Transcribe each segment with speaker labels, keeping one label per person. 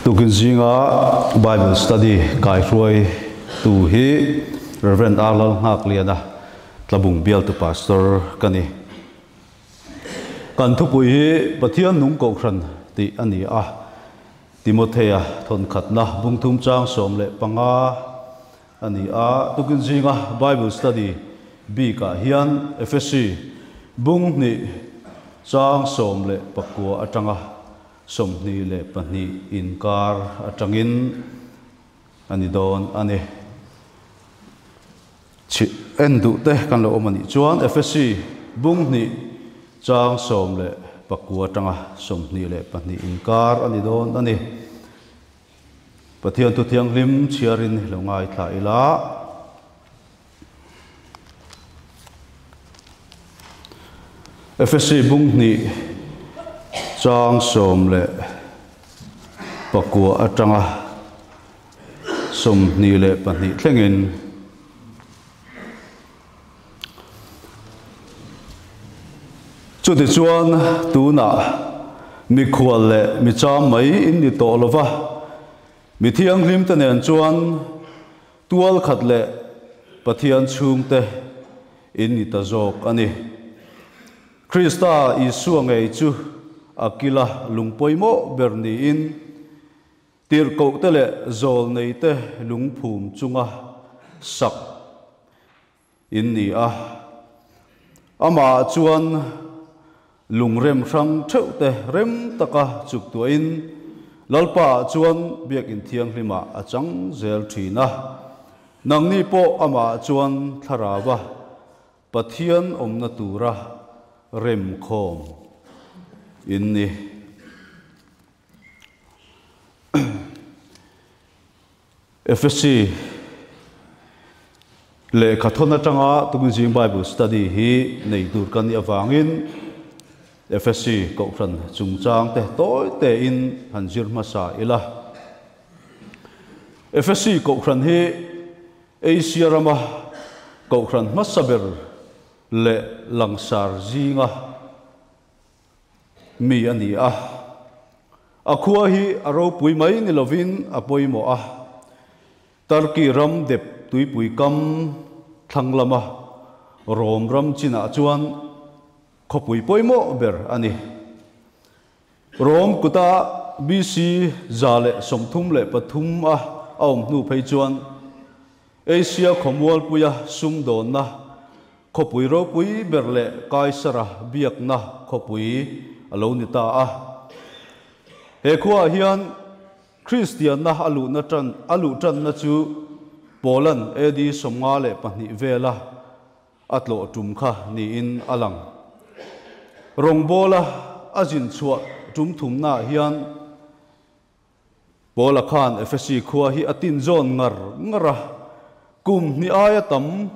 Speaker 1: Tukin zinga Bible study kaihruai tu hi Rev. R. Lalnghakliana, Tlabung bialtu Pastor ka ni. Kan thupui hi Pathian nung kohhran tih a ni a, Timothea thawnkhatna bungthum chang 15 a ni a. Tukin zinga Bible study bikah hian Efesi bung hnih chang 19 atanga 22 inkar atangin a ni dawn a ni. Chhi en duh te kan lo awm a nih chuan Efesi bung hnih chang 19 atanga 22 inkar a ni dawn a ni. Pathian thu thianghlim chhiarin lo ngaithla ila. Efesi bung hnih chang 19 atanga 22 thlengin. Chutichuan tunah mikhual leh micham mai in ni tawh lova, mi thianghlim te nen chuan tual khat leh Pathian chhungte in ni ta zawk a ni. Krista Isua ngei chu a kila lung pawimawh ber niin tirhkohte leh zawlneite lungphum chunga sak in ni a. Amah chuan lungrem hrang theuhte rem taka chuk tuahin Lalpaah chuan biakin thianghlimah a chang zel thin a. Nangni pawh amah chuan thlarau a Pathian awmna tura remkhawm in ni. Efesi lehkha thawn atanga Tukin Bible Study hi nei tur kan nih avangin Efesi kohhran chungchang te tawi tein han zir hmasa ila. Efesi kohhran hi Asia rama kohhran hmasa ber leh langsar zinga mi a ni a. A khua hi a ropui mai ni lovin a pawimawh a. Turkey ram dep tuipui kam thlang lama Rom ram chinah chuan khawpui pawimawh ber a ni. Rom kuta BC 133 a a awm hnu phei chuan Asia khawmualpuia sumdawnna khawpui ropui ber leh Kaisara biakna khawpui a lo ni ta a. He khuaah hian Kristianna a luhna tan a luh tanna chu Poland AD 52 vela a tlawh tum kha niin a lang. Rawngbawla a zin chhuah tum thumnaah hian Paula khan Efesi khua hi a tin zawn ngar ngar a, kum hnih aia tam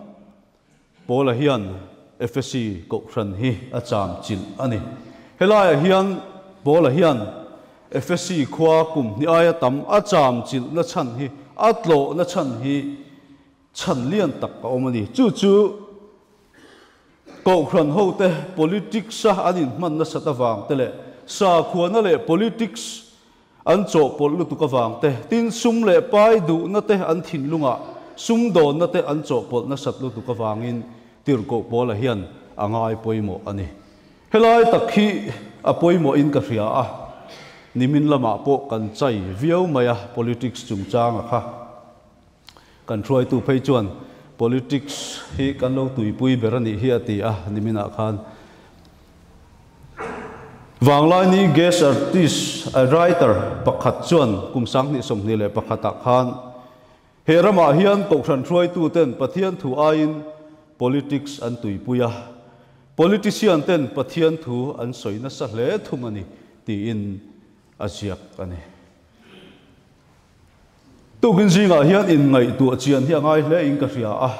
Speaker 1: Paula hian Efesi kohhran hi a cham chilh a ni. Helaiah hian Paula hian Efesi khua kum hnih aia tam a cham chilh na chhan hi, a tlawh na chhan hi chhan lian tak a awm a ni. Chu chu kohhran hote politics a an inhman nasat avang te leh sakhuana leh politics an chawhpawlh lutuk avang te, tin sum leh pai duhna te an thinlungah sum dawnna te an chawhpawlh nasat lutuk avangin tirhkoh Paula hian a ngai pawimawh a ni. Helai tak hi a pawimawhin ka hria a, nimin lamah pawh kan chai viau mai a politics chungchanga kha. Kan hruaitu phei chuan politics hi kan lo tuipui ber a nih hi a ti a, niminah khan Vanglaini guest artist a writer pakhat chuan kum 2021 ah khan he ramah hian kohhran hruaitu ten Pathian thu aiin politics an tuipui a, politician ten Pathian thu an sawi nasa hle thung a ni tiin a ziak a ni. Tukin zingah hian inngaihtuah chian hi a ngai hle in ka hria a.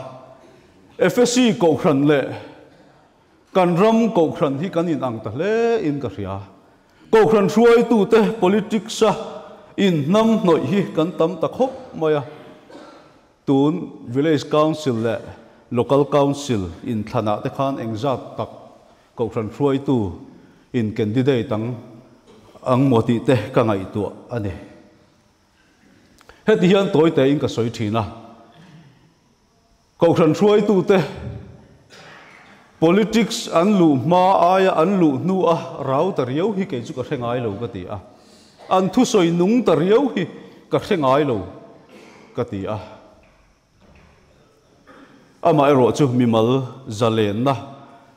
Speaker 1: Efesi kohhran leh kan ram kohhran hi kan inang ta hle in ka hria. Kohhran hruaitute politics a inhnam hnawih hi kan tam ta khawp mai a. Tun Village Council leh Local Council inthlanah te khan engzat tak kohhran hruaitu in candidate ang ang maw tih te ka ngaihtuah a ni. Heti hian tawi tein ka sawi thin a, Kohhran hruaitute politics an luh hma aia an luh hnu a rau ta riau hi kei chu ka hre ngai lo ka ti a, an thusawi nung ta riau hi ka hre ngai lo ka ti a. Amaherawh chu mimal zalenna,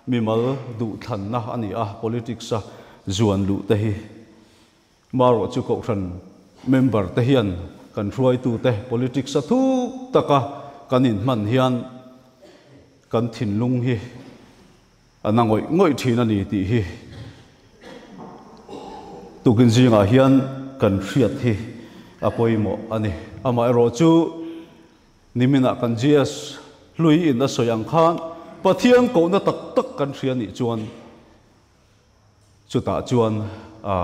Speaker 1: mimal duhthlanna a ni a, politics a zuan luh te hi. Marawh chu Kohhran member te hian kan hruaitute politics a thuk taka kan inhman hian kan thinlung hi a na ngawih ngawih thin a ni tih hi tukin zingah hian kan hriat hi a pawimawh a ni. Amaherawh chu niminah kan GS hlui in a sawi ang khan Pathian kohna tak tak kan hria nih chuan Chutah chuan a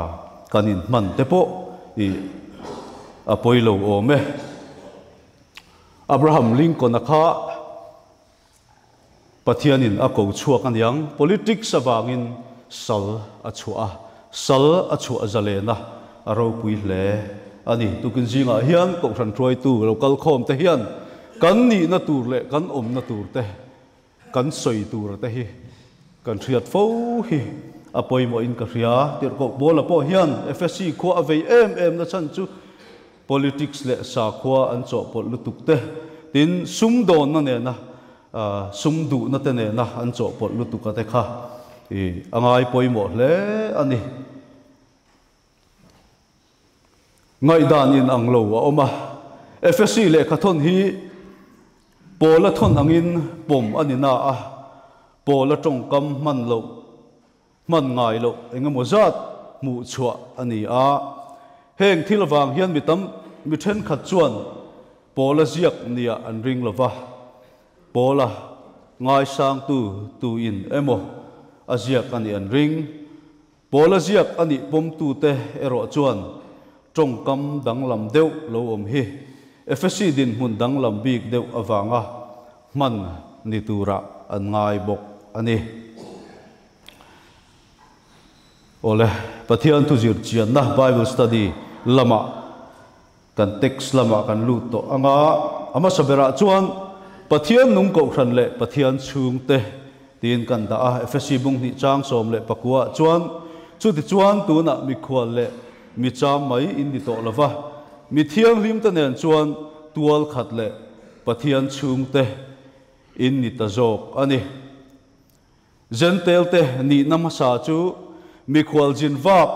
Speaker 1: kan inhman te pawh i a pawi lo awm e. Abraham Lincoln-a kha Pathianin a ko chhuak aniang, politics avangin sal a chhuah a, sal a chhuah zalen a, a ropui hle a ni. Tukin zingah hian Kohhran hruaitu lo kal khawm te hian kan nihna tur leh kan awmna tur te Kan sawi tur te hi kan hriat fo hi a pawimawhin ka hria. Tirhkoh Paula pawh hian Efesi khua a vei em em na chhan chu politics leh sakhua an chawhpawlh lutuk te, tin sumdawnna nena sum duhna te nena an chawhpawlh lutuk a te kha a ngai pawimawh hle a ni. Ngaihdan in ang lo a awm a. Efesi lehkhathawn hi Paula thawn angin pawm a ni na a, Paula tawngkam hman loh, hman ngai loh eng emaw zat hmuh chhuah a ni a. Heng thil avang hian mi tam, mi thenkhat chuan Paula ziak nia an ring lo va. Paula ngaisangtu tuin emaw a ziak a nih an ring. Paula ziak a nih pawmtute erawh chuan tawngkam danglam deuh lo awm hi Efesi dinhmun danglam bik deuh avanga hman ni turah an ngai bawk a ni. Awle, Pathian thuzir chianna Bible study lamah kan text lamah kan lut tawh ang a, a hmasa berah chuan Pathian nung kohhran leh Pathian chhungte tiin kan dah a, Efesi bung hnih chang 19 ah chuan, Chutichuan tunah mikhual leh mi cham mai in ni tawh lova, mi thianghlimte nen chuan tual khat leh Pathian chhungte in ni ta zawk a ni. Jentail-te nihna hmasa chu mikhual zin vak,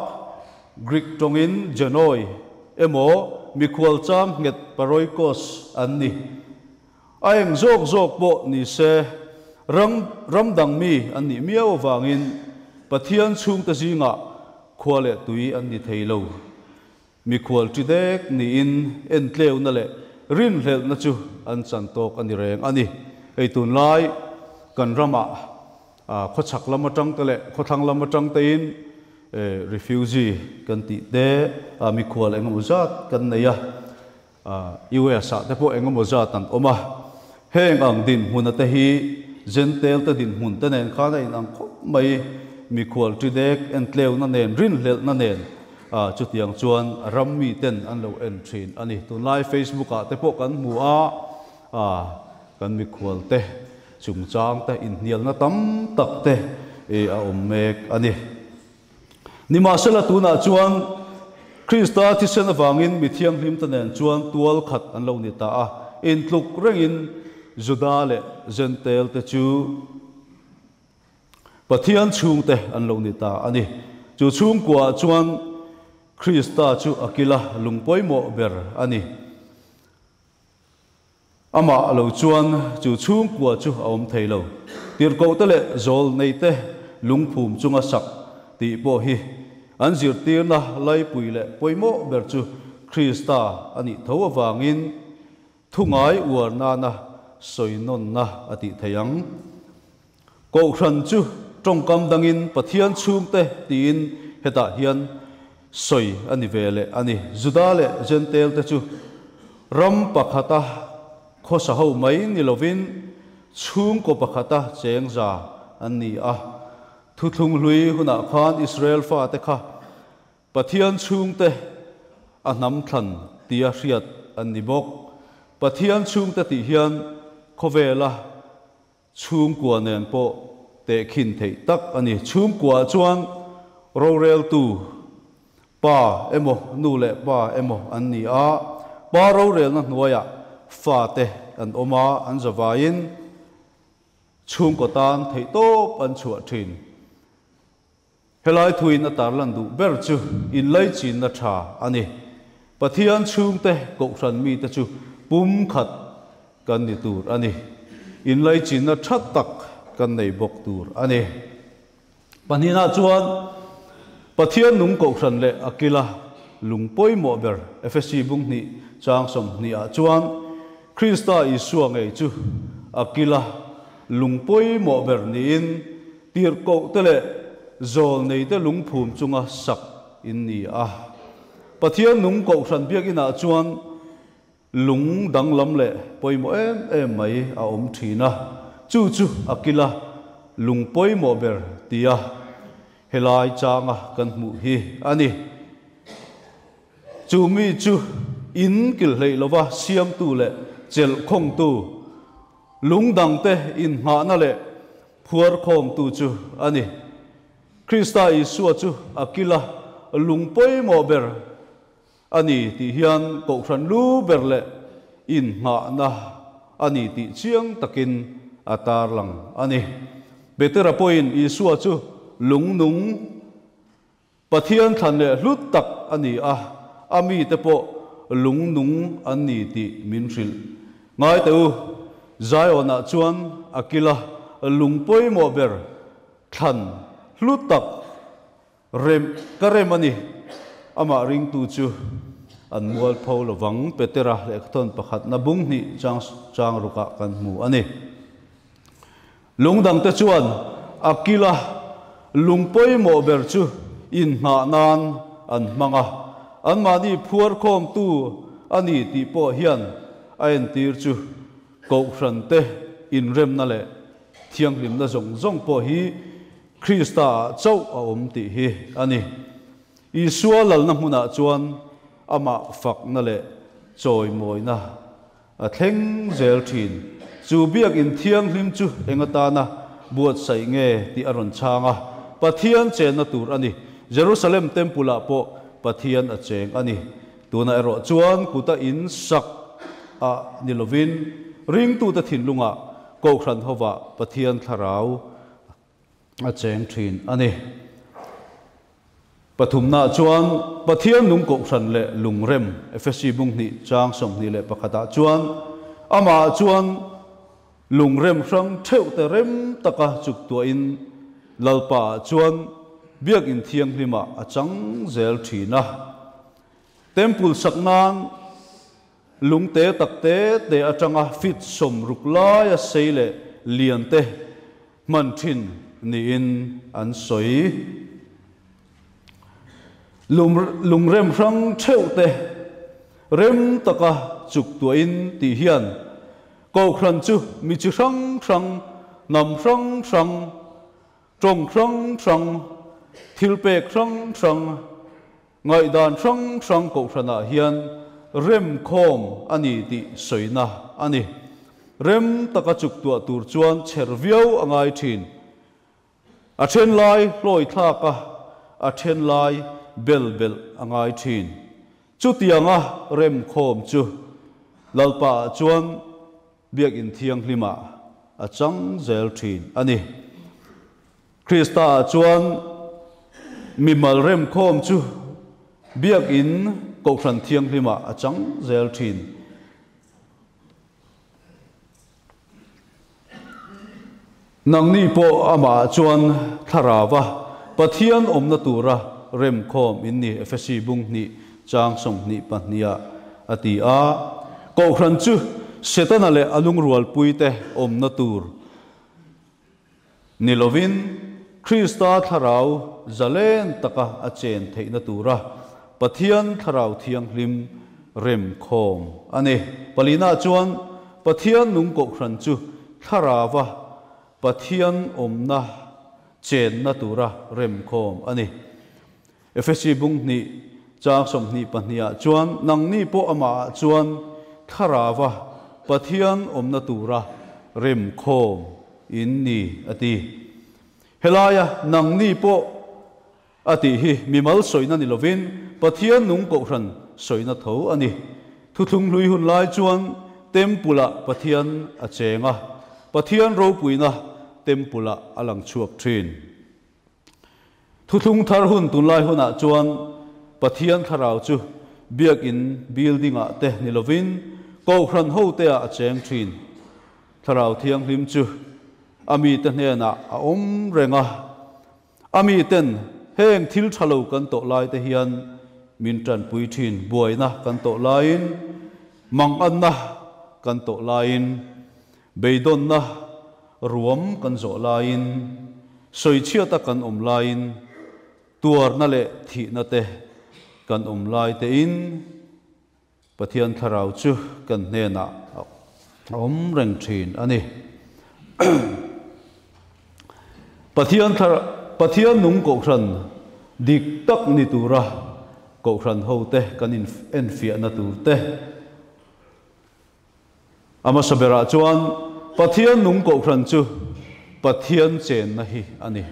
Speaker 1: Greek tawngin genoi, emaw mikhual chang nghet paroikos an ni. A eng zawk zawk pawh ni se, ram ram dang mi an nih miau avangin Pathian chhungte zingah khua leh tui an ni thei lo. Mikhual ṭi dek niin entleuna leh rinhlelhna chu an chan tawk a ni reng a ni. Hei tunlai kan ramah khawchhak lam atang te leh khawthlang lam atang tein refugee kan tih te mikhual engemaw zat kan nei a, US ah te pawh engemaw zat an awm a. Heng ang dinhmuna te hi Jentail te dinhmun te nen khan a inang khawp mai, mikhual ṭi dek entleuna nen rinhlelhna nen Chutiang chuan ram mi ten an lo en thin a ni. Tunlai Facebook ah te pawh kan hmu a, kan mikhual te chungchang te inhnialna tam tak te a awm mek a ni. Nimahsela tunah chuan Krista thisen avangin mi thianghlim te nen chuan tual khat an lo ni ta a, intluk rengin Juda leh Jentail te chu Pathian chhungte an lo ni ta a ni. Chu chhungkuaah chuan Krista chu a kila lung pawimawh ber a ni. Amah lo chuan chu chhungkua chu a awm thei lo. Tirhkohte leh zawlneite lungphum chunga sak tih pawh hi an zirtirna laipui leh pawimawh ber chu Krista a nih tho avangin Thu ngai uar nana sawi nawnna a tih theih ang. Kohhran chu tawngkam dangin Pathian chhungte tiin hetah hian sawi a ni ve leh a ni. Juda leh Jentail te chu ram pakhata khawsa ho mai ni lovin chhungkaw pakhata cheng za an ni a. Thuthlung hlui hunah khan Israel fate kha Pathian chhungte a hnam thlan tia hriat an ni bawk. Pathian chhungte tih hian khawvela chhungkua nen pawh tehkhin theih tak a ni. Chhungkuaah chuan roreltu pa emaw nu leh pa emaw an ni a, pa rorelna hnuaiah fate an awm a, an zavaiin chhungkaw tan theihtawp an chhuah thin. Helai thuin a tarlan duh ber chu inlaichinna tha a ni. Pathian chhungte kohhran mite chu pumkhat kan ni tur a ni. Inlaichinna tha tak kan nei bawk tur a ni. Pahnihna chuan Pathian nung kohhran leh a kila lung pawimawh ber Efesi bunghnih chang sawmhnihah chuan Krista Isua ngei chu a kila lung pawimawh ber niin Tirhkohte leh zawlneite lungphum chunga sak in ni a. Pathian nung kohhran biakinah chuan lung danglam leh pawimawh em em mai a awm thin a, chu chu a kila lung pawimawh ber tia helai changa kan hmuh hi a ni. Chu mi chu in kilhleih lova siamtu leh chelhkhawngtu Lung dangte inngahna leh phuarkhawmtu chu a ni. Krista Isua chu a kila lung pawimawh ber a ni tih hian kohhran lu ber leh innghahna a ni tih chiang takin a tarlang a ni. Petera pawhin Isua chu lung nung Pathian thlan leh hlut tak a ni a, a mite pawh lung nung an ni tih min hrilh. Ngai teh u, Zion-ah chuan a kila lung pawimawh ber thlan hlu tak rem ka rem a ni. Amah ringtu chu an mualpho lovang, Petera lehkhathawn pakhatna bung hnih chang chang rukah kan hmu a ni. Lung dangte chuan a kila lung pawimawh ber chu inhnah nan an hmang a, anmahni phuarkhawmtu a ni tih pawh hian a entir chu Kohhrante inremna leh thianghlimna zawng zawng pawh hi Krista-ah chauh a awm tih hi a ni. Isua lalna hmunah chuan amah fakna leh chawimawina A thleng zel thin. Chu biakinn thianghlim chu eng atana buatsaih nge tih a rawn chhang a, Pathian chenna tur a ni. Jerusalem Temple-ah pawh Pathian a cheng a ni. Tunah erawh chuan kuta in sak ah ni lovin ringtute thinlungah Kohhran hovah Pathian thlarau a cheng thin a ni. Pathumnaah chuan Pathian nung kohhran leh lungrem, Efesi bung hnih chang 21 ah chuan amah chuan lungrem hrang theuh te rem taka chuk tuahin Lalpa ah chuan biakinn thianghlimah a chang zel thin a. Temple sak nan lungte tak te te atanga fit 60 laia sei leh lian te hman thin niin an sawi. Lungrem hrang theuh te rem taka chuk tuahin tih hian Kohhran chu mi chi hrang hrang, hnam hrang hrang, tawng hrang hrang, thilpek hrang hrang, Ngaihdan hrang hrang kohhranah hian remkhawm a ni tih sawina a ni. Rem taka chuk tuah tur chuan chher viau a ngai thin. A then lai hlawi thlak a, a then lai bel belh a ngai thin. Chutianga remkhawm chu Lalpaah chuan Biakinn Thianghlimah a chang zel thin a ni. Kristaah chuan mimal remkhawm chu Biakinn Kohhran Thianghlimah a chang zel thin. Nangni pawh amah chuan thlarauva Pathian awmna tura remkhawm in ni, Efesi bung hnih chang 22 ah a ti a. Kohhran chu Setana leh a lungrualpuite awmna tur Ni lovin, Krista thlarau zalen taka a chen theihna tura Pathian Thlarau Thianghlim remkhawm a ni. Palina chuan Pathian nung kohhran chu thlarauva Pathian awmna chenna tura remkhawm a ni. Efesi bung hnih Chang 22 ah chuan nangni pawh amah ah chuan thlarauva Pathian awmna tura remkhawm in ni a ti. Helaia nangni pawh a tih hi mimal sawina ni lovin Pathian nung kohhran sawina tho a ni. Thuthlung hlui hun lai chuan Temple ah Pathian a cheng a, Pathian ropuina Temple ah a lang chhuak thin. Thuthlung thar hun tunlai hunah chuan Pathian thlarau chu Biakin building ah te ni lovin Kohhran ho te ah a cheng thin. Thlarau Thianghlim chu a mite hnenah a awm reng a, a miten heng thil tha lo kan tawh lai te hian min tanpui thin, buaina kan tawh laiin, manganna kan tawh laiin, Beidawnna ruam kan zawh laiin, sawichhiata kan awm laiin, tuarna leh thihna te kan awm lai tein Pathian Thlarau chu kan hnenah a awm reng thin a ni. Pathian Pathian nung kohhran dik tak ni tura kohhran hote kan enfiahna tur te, A hmasa berah chuan Pathian nung kohhran chu Pathian chenna hi a ni.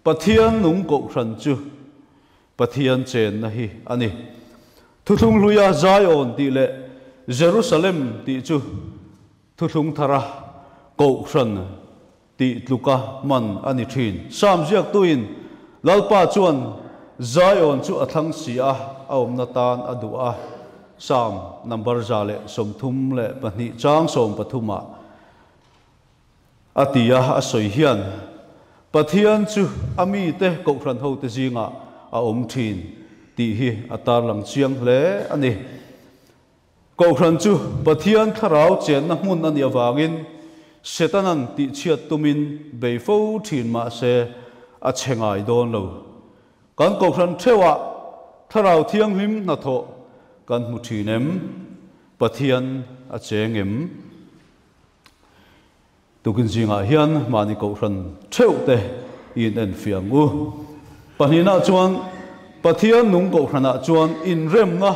Speaker 1: Pathian nung kohhran chu Pathian chenna hi a ni. Thuthlung hluia Zion tih leh Jerusalem tih chu thuthlung thara kohhran tih tluka hman a ni thin. Psalm ziaktuin Lalpa chuan Zion chu a thlang si a, a awmna tan a duh a, Psalm number 132 chang 13 ah a ti a, a sawi hian Pathian chu a mite kohhran hote zingah a awm thin tih hi a tarlang chiang hle a ni. Kohhran chu Pathian thlarau chenna hmun a nih avangin Setana'n tihchhiat tumin bei fo thin mah se a chhe ngai dawn lo. Kan kohhran theuhah thlarau thianghlim hnathawh kan hmu thin em? Pathian a cheng em? Tukin zingah hian mahni kohhran theuh te i in enfiah ang u. Pahnihna chuan Pathian nung kohhranah chuan inremna,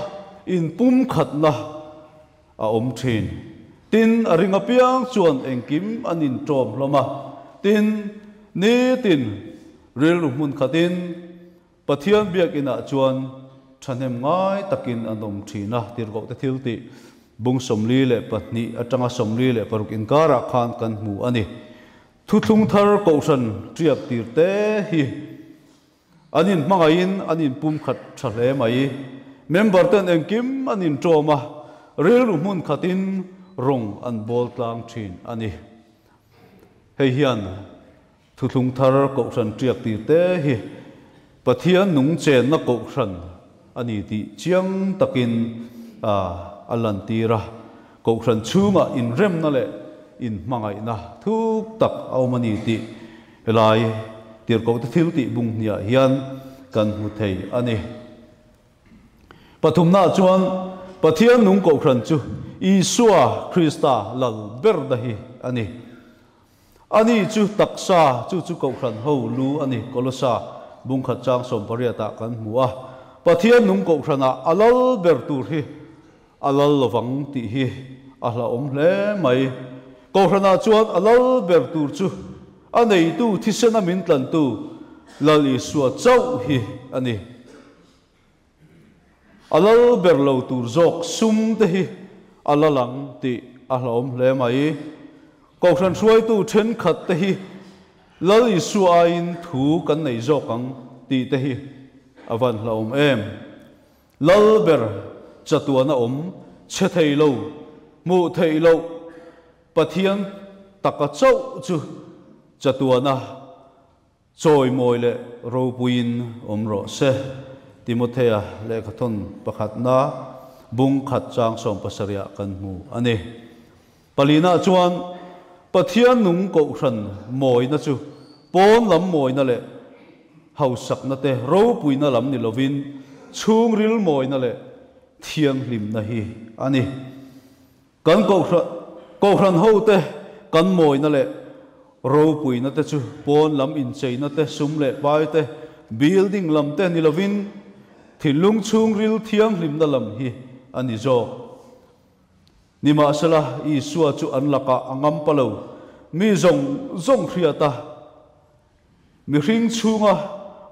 Speaker 1: inpumkhatna a awm thin. Tin, a ring apiang chuan engkim an inṭawm hlawm a. Tin, nitin rilru hmun khatin Pathian biakinah chuan thahnem ngai takin an awm thin a, tirhkoh te thil tih bung 42 atanga 46 inkarah khan kan hmu a ni. Thuthlung thar kohhran tiak tir te hi an inhmangaihin an inpumkhat tha hle mai. Member ten engkim an inṭawm a, rilru hmun khatin rawng an bawl tlang thin a ni. Hei hian Thuthlung thar kohhran tiak tir te hi Pathian nung chenna kohhran a ni tih chiang takin a lantir a. Kohhran chhungah inremna leh inhmangaihna thuk tak a awm a ni tih helai tirhkohte thil tih bung hniah hian kan hmu thei a ni. Pathumnaah chuan Pathian nung kohhran chu Isua Krista lal ber na hi a ni. Ani chu taksa, chu chu Kohhran ho lu a ni, Kolosa bung khat chang 18 ah kan hmu a. Pathian nung Kohhranah a lal ber tur hi a lal lovang tih hi a hlauhawm hle mai. Kohhranah chuan a lal ber tur chu a neitu thisena min tlantu Lal Isua chauh hi a ni. A lal ber lo tur zawk sum te hi a la lang tih a hlauhawm hle mai. Kohhran hruaitu thenkhat te hi Lal Isua aiin thu kan nei zawk ang tih te hi a van hlauhawm em. Lal ber chatuana awm chhe thei lo, hmuh theih loh Pathian taka chauh chu chatuana Chawimawi leh ropuiin awm rawh se. Timothea lehkhathawn pakhatna bung khat chang 70 ah kan hmu a ni. Palina chuan Pathian nung kohhran mawina chu pawn lam mawina leh hausakna te ropuina lam ni lovin chhungril mawina leh thianghlimna hi a ni. Kan kohhran hote kan mawina leh ropuina te chu pawn lam incheina te, sum leh pai te, building lam te ni lovin thinlung chhungril thianghlimna lam hi a ni zawk. Nimahsela, Isua chu an lakah a ngam pa lo, mi zawng zawng hriat a, mihring chhunga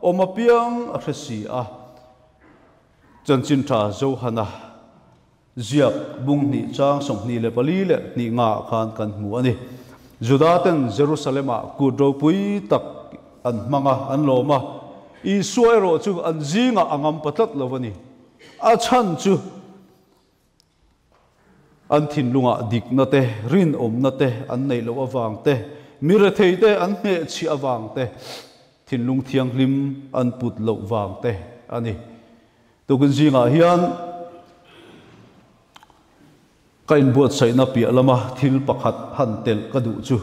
Speaker 1: awm apiang a hre si a. Chanchin Tha Johana ziak bung hnih chang 24 leh hnih nga ah khan kan hmu a ni. Juda ten Jerusalem ah kut ropui tak an hmang a, an lawm a. Isua erawh chu an zingah a ngam pa tlat lo a ni. A chhan chu an thinlungah dikna te, rinawmna te an neih loh avang te, mi rethei te an hnehchhiah avang te, thinlung thianghlim an put loh vang te a ni. Tukin zingah hian ka inbuatsaihna piah lama thil pakhat han telh ka duh chu,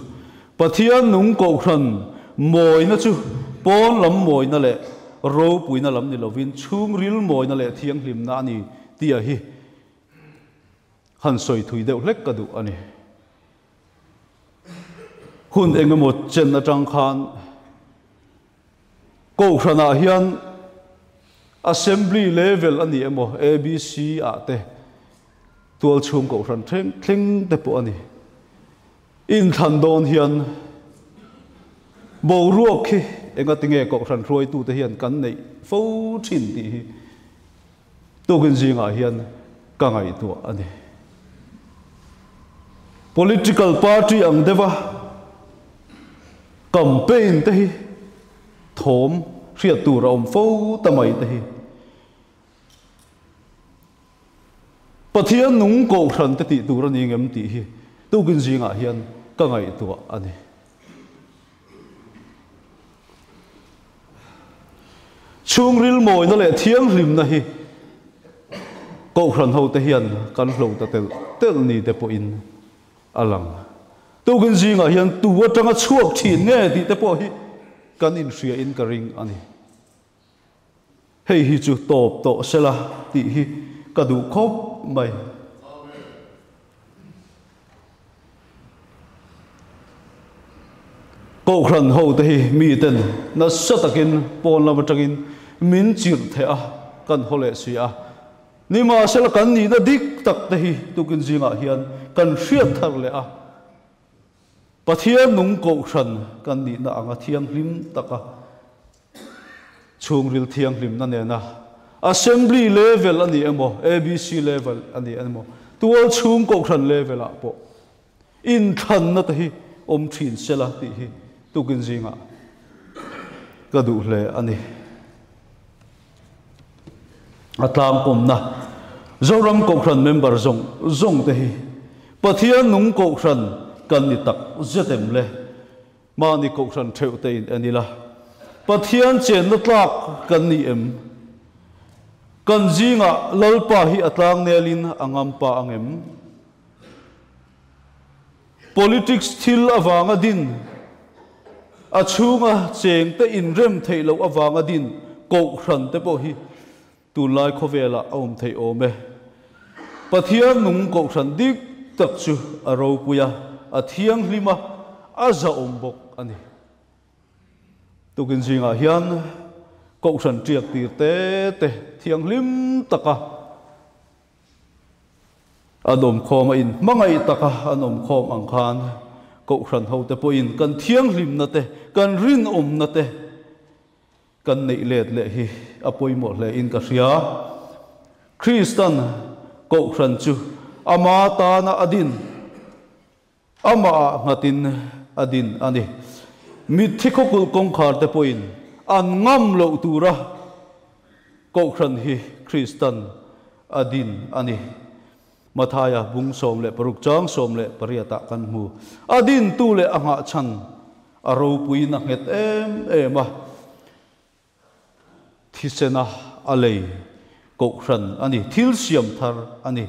Speaker 1: Pathian nung kohhran mawina chu pawn lam mawina leh ropuina lam ni lovin chhungril mawina leh thianghlimna a ni tia hi han sawi thui deuh hlek ka duh a ni. Hun engemaw chen atang khan Kohhranah hian Assembly level a ni emaw, ABC ah te, tualchhung kohhran thleng thleng te pawh a ni. Inthlan dawn hian boruak hi engatinge kohhran hruaitute hian kan neih fo thin tih hi tukin zingah hian ka ngaihtuah a ni. Political party ang deuha campaign te hi thawm hriat tur a awm fo ta mai te hi Pathian nung kohhran te tih tur a ni ngem tih hi tukin zingah hian ka ngaihtuah a ni. Chhungril mawina leh thianghlimna hi Kohhran hote hian kan hlo ta telh telh ni te pawhin a lang. Tukin zingah hian tu atanga chhuak thin nge tih te pawh hi kan inhriain ka ring a ni. Hei hi chu tawp tawh sela tih hi ka duh khawp mai. Kohhran ho te hi miten nasa takin pawn lam atangin min chirh theh a, kan haw leh si a. Nimahsela kan nihna dik tak te hi tukin zingah hian kan hriat thar leh a. Pathian nung kohhran kan nihna anga thianghlim taka chhungril thianghlimna nena Assembly level a ni emaw, ABC level a ni emaw, tual chhung kohhran level ah pawh inthlanna te hi awm thin sela tih hi tukin zingah ka duh hle a ni. A tlangpawmna Zoram Kohhran member zawng zawng te hi Pathian nung kohhran kan ni tak zet em le? Mahni kohhran theuh te in en ila, Pathian chenna tlak kan ni em? Kan zingah Lalpa hi a tlangnelin a ngampa ang em? Politics thil avanga din, a chhunga chengte inrem theih loh avanga din kohhran te pawh hi Tunlai khawvelah a awm theih awm e. Pathian nung kohhran dik tak chu a ropui a, a thianghlim a, a zahawm bawk a ni. Tukin zingah hian kohhran ṭiak tir te te thianghlim taka an awm khawm a, inhmangaih taka an awm khawm ang khan kohhran hote pawhin kan thianghlimna te, kan rinawmna te, Kan neih let leh hi a pawimawh hle in ka hria. Kristan Kohhran chu ama tana a din, amah ah nghatin a din a ni. Mitthi khawkulh kawngkhar te pawhin an ngam loh tura Kohhran hi Kristan a din a ni. Mathaia bung 16 chang 18 ah kan hmu. A dintu leh a nghahchhan a ropuiin a nghet em em a, thisena a lei kohhran a ni, thil siam thar a ni.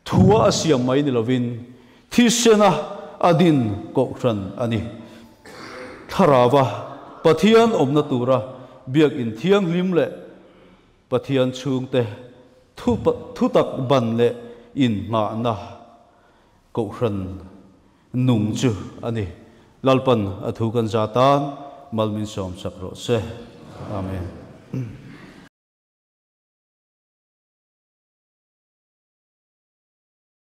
Speaker 1: Thua a siam mai ni lovin thisena a din kohhran a ni. Thlarauva Pathian awmna tura biakinn thianghlim leh Pathian chhungte thu thutak ban leh inngahna Kohhran nung chu a ni. Lalpan a thu kan za tan mal min sawmsak rawh se. Amen.